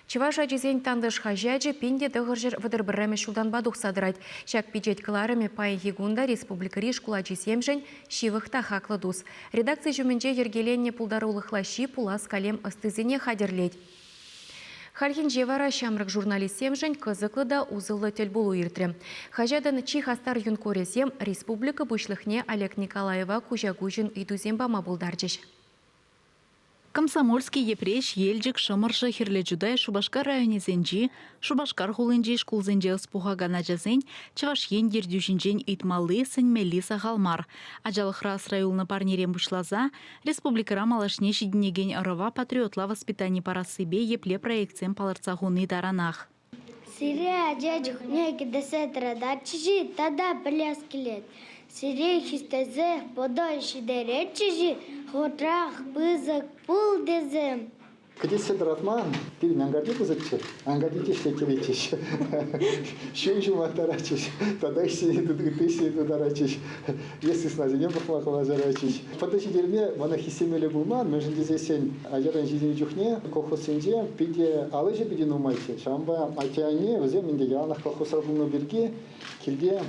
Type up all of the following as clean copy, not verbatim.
Чӑваш ачисен «Тантӑш» хаҫачӗ 1931 ҫултанпа тухса тӑрать. Ҫак пичет кӑларӑмӗ паянхи кун та республикӑри шкул ачисемшӗн ҫывӑх та хаклӑ тус. Редакци ҫумӗнче йӗркеленнӗ пултарулӑх лаҫҫи пулас калем ӑстисене хатӗрлет. Хальхинче вара ҫамрӑк журналистсемшӗн кӑсӑклӑ та усӑллӑ тӗлпулу иртрӗ. Хаҫатӑн чи хастар юнкорӗсем республика Пуҫлӑхне Олег Николаева куҫа-куҫӑн ыйтусем пама пултарчӗҫ. Комсомольски, Йӗпреҫ, Елчӗк, Шӑмӑршӑ, Хӗрлӗ Чутай, Шупашкар районӗсенчи, Шупашкар хулинчи шкулсенче ӑс пухакан ачасен Чӑваш Ен ертӳҫинчен ыйтмалли, сӗнмелли сахал мар. Ачалӑхра асра юлнӑ парнерен пуҫласа республикӑра малашне ҫитӗнекен ӑрӑва патриотла воспитани парассипе епле проектсем палӑртса хуни таранах. Сире ача чухне кӗтесе тӑрататчӗҫ-и тата пӗлес килет. Сире хистесе пӑтӑ ҫитеретчӗҫ-и хӑвӑртрах пысӑк пул тесе. Кӗтессе тӑратман, пирӗн анкарти пысӑкчӗ. Анкарти те ӗҫлеттеретчӗҫ. Ҫум ҫумлаттаратчӗҫ, тата ӗҫсене ытти ӗҫсене тутаратчӗҫ. Е сыснасене пӑхма калаҫаратчӗҫ. Пӑтӑ ҫитерме мана хистемелле пулман, мӗншӗн тесессӗн ачаран ҫитӗннӗ чухне колхозсенче питӗ ал ӗҫӗ питӗ нумайччӗ. Ҫавӑнпа атте-анне вӗсем ӗнтӗ яланах колхозра пулнӑ пирки килте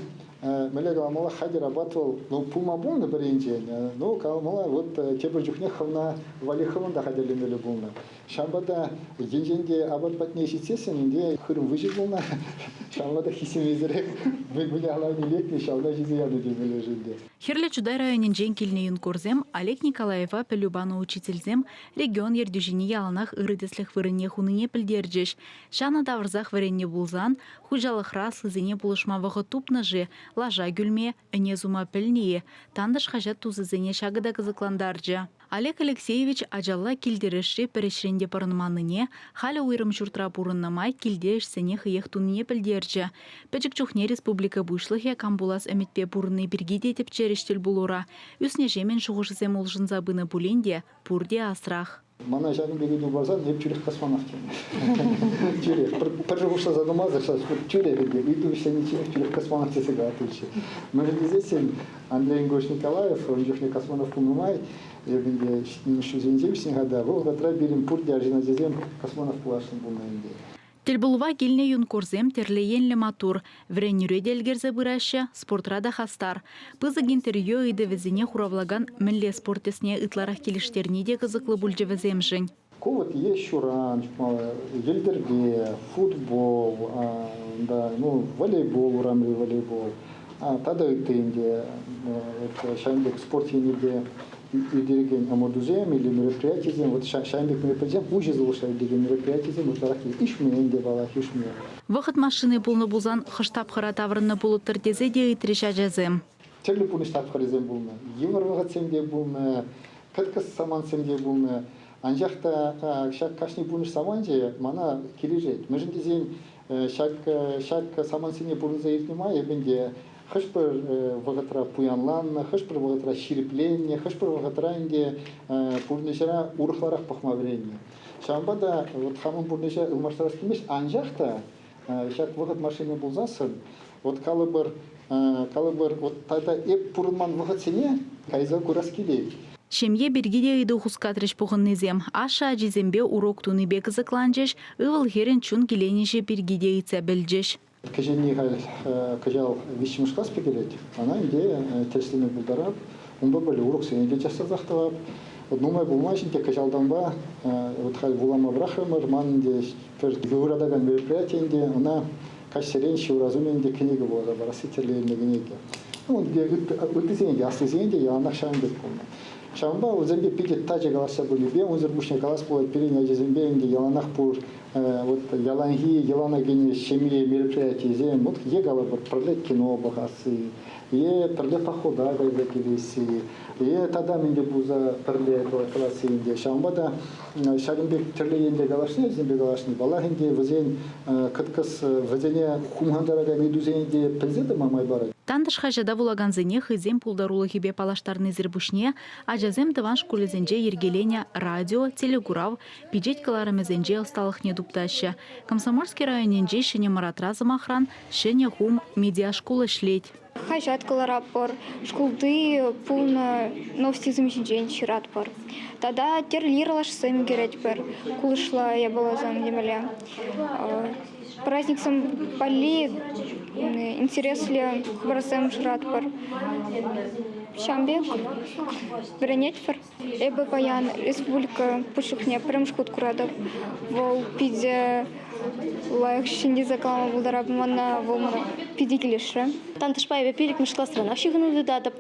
мӗнле каламалла, хатӗр апат вӑл ну, пулма пулнӑ пӗр енчен, ну, каламалла, вот тепӗр чухне хӑвна валли хӑвӑн та хатӗрлемелле пулнӑ. Ҫавӑнпа та енчен те апат патне ҫитсессӗн ӗнтӗ хырӑм выҫӑ пулнӑ, ҫавӑнпа та хисемесӗрех мӗн алайне лекнӗ, ҫавна ҫисе янӑ темелле-ши ӗнтӗ. Хӗрлӗ Чутай районӗнчен килнӗ юнкорсем Олег Николаева пӗлӳ панӑ учительсем регион ертӳҫине яланах ырӑ тӗслӗх вырӑнне хунине пӗлтерчӗҫ. Ҫанӑ тавӑрсах вӗреннӗ пулсан хуҫалӑхра аслисене пулӑшма вӑхӑт тупнӑ-ши, лаша кӳлме, ӗне сума пӗлнӗ-и, Тантӑш хаҫат тусӗсене ҫакӑ та кӑсӑклантарчӗ. Олег Алексеевич ачалла кил-тӗрӗшре пӗр ӗҫрен те пӑрӑнманнине, халӗ уйрӑм ҫуртра пурӑннӑ май килте ӗҫсене хӑех тунине пӗлтерчӗ. Пӗчӗк чухне республика Пуҫлӑхӗ кам пулас ӗмӗтпе пурӑнни пирки те тӗпчерӗҫ тӗлпулура. Ӳснӗҫемӗн шухӑшӗсем улшӑнса пынӑ пулин те пурте асрах. Мана ҫакӑн пек ыйту парсан эп тӳрех космонавт тенӗ. Тӳрех. Пӗр шухӑшласа тӑмасӑр ҫав тӳрех ӗнтӗ ыйту вӗҫленичченех тӳрех космонавт тесе калаттӑмччӗ. Мӗншӗн тесессӗн Андрей Егорович Николаев ун чухне космонавт пулнӑ май эп ӗнтӗ ҫитмӗлмӗш ҫулсенче ӳснӗ-ха та, вӑл вӑхӑтра пирӗн пурте арҫын ачасем космонавт пуласшӑн пулнӑ ӗнтӗ. Тӗлпулӑва килнӗ юнкорсем тӗрлӗ енлӗ маттур. Вӗренӳре те ӗлкӗрсе пыраҫҫӗ, спортра та хастар. Пысӑк интервью ыйтӑвӗсене хуравлакан мӗнле спорт тӗсне ытларах килӗштерни те кӑсӑклӑ пулчӗ вӗсемшӗн. Ку вот е ҫуран чупмалла, йӗлтӗрпе, футбол, да, ну, волейбол, урамри волейбол, тата ытти ӗнтӗ ҫавӑн пек спорт енӗпе ирттерекен ӑмӑртусем или мероприятисем, вот ҫавӑн пек мероприятисем, уҫӑ сывлӑшра иртекен мероприятисем ытларах ишме ӗнтӗ паллах, ишме. Вӑхӑт машини пулнӑ пулсан хӑш тапхӑра таврӑннӑ пулӑттӑр тесе те ыйтрӗҫ ачасем. Тӗрлӗ пурнӑҫ тапхӑрӗсем пулнӑ. Йывӑр вӑхӑтсем те пулнӑ, кӑткӑс самантсем те пулнӑ. Анчах та ҫак кашни пурнӑҫ саманчӗ мана килӗшет. Мӗншӗн тесен ҫак ҫак самантсене пурӑнса иртнӗ май эпӗ ӗнтӗ хӑш-пӗр вӑхӑтра пуянланнӑ, хӑш-пӗр вӑхӑтра ҫирӗпленнӗ, хӑш-пӗр вӑхӑтра ӗнтӗ пурнӑҫра урӑхларах пӑхма вӗреннӗ. Ҫавӑнпа та вот хамӑн пурнӑҫа ылмаштарас килмест, анчах та ҫак вӑхӑт машини пулсассӑн вот калӑпӑр, калӑпӑр, вот тата эп пурӑнман вӑхӑтсене кайса курас килет. Ҫемье пирки те ыйту хускатрӗҫ пухӑннисем. Ашшӗ ачисемпе урок тунипе кӑсӑкланчӗҫ, ывӑл-хӗрӗн чун киленӗҫӗ пирки те ыйтса пӗлчӗҫ. Кӗҫӗнни халь кӑҫал виҫҫӗмӗш класс пӗтерет. Ӑна ӗнтӗ тӗрӗслеме пултарап. Унпа пӗрле уроксене те час-часах тӑвап. Вот нумай пулмасть ӗнтӗ кӑҫалтанпа вот халь вулама пӑрахрӑмӑр. Ман ӗнтӗ пӗр юратакан мероприяти ӗнтӗ ӑна каҫсерен ҫывӑрас умӗн те кӗнеке вуласа парасси тӗлленнӗ кӗнеке. Ну, ыттисене те, аслисене те яланах ҫавӑн пек пулнӑ. Ҫавӑнпа вӗсемпе питӗ тачӑ калаҫса пынипе, унсӑр пуҫне калас пулать, пирӗн ачасемпе ӗнтӗ яланах пур вот яланхи йӑлана кӗнӗ ҫемье мероприятийӗсем, вот е калӑпӑр, пӗрле кино пӑхасси, е пӗрле похода кайса килесси, е тата мӗн те пулса пӗрле тӑвасси ӗнтӗ. Ҫавӑнпа та ҫакӑн пек тӗрлӗ енпе калаҫни, ачасемпе калаҫни, паллах ӗнтӗ, вӗсен кӑткӑс, вӗсене хумхантаракан ыйтусене те пӗлсе тӑма май парать. Тантӑш хаҫата вулакансене хӑйсен пултарулӑхӗпе паллаштарнисӗр пуҫне ачасем тӑван шкулӗсенче йӗркеленӗ радио, телекурав, пичет кӑларӑмӗсенче ӑсталӑхне туптаҫҫӗ. Комсомольски районӗнчи Ҫӗнӗ Мӑратра, сӑмахран, Ҫӗнӗ хум медиашкул ӗҫлет. Хаҫат кӑларатпӑр, шкулти пулнӑ новостисем ҫинчен ҫыратпӑр. Тата тӗрлӗ юрлашсем ӳкеретпӗр, кулӑшла япаласем темелле. Праздниксем валли интереслӗ хыпарсем шыратпӑр. Ҫавӑн пек вӗренетпӗр. Эпӗ паян республика Пуҫлӑхне пӗрремӗш хут куратӑп. Вӑл питӗ лайӑх ҫын тесе калама пултаратӑп мана. Вӑл мана питӗ килӗшрӗ. Тантӑшпа эпӗ пиллӗкмӗш класранах ҫыхӑну тытатӑп.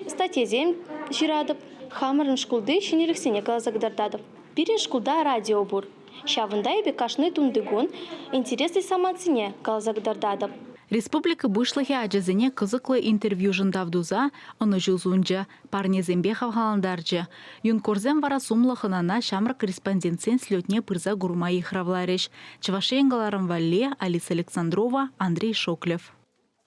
Статьясем ҫыратӑп. Хамӑрӑн шкулти ҫӗнӗлӗхсене каласа кӑтартатӑп. Пирӗн шкулта радио пур. Ҫавӑнта эпӗ кашни тунтикун интереслӗ самантсене каласа кӑтартатӑп. Республика Пуҫлӑхӗ ачасене кӑсӑклӑ интервьюшӑн тав туса ӑнӑҫу сунчӗ, парнесемпе хавхалантарчӗ. Юнкорсем вара сумлӑ хӑнана ҫамрӑк корреспондентсен слетне пырса курма йыхравларӗҫ. Чӑваш Ен кӑларӑм валли Алиса Александрова, Андрей Шоклев.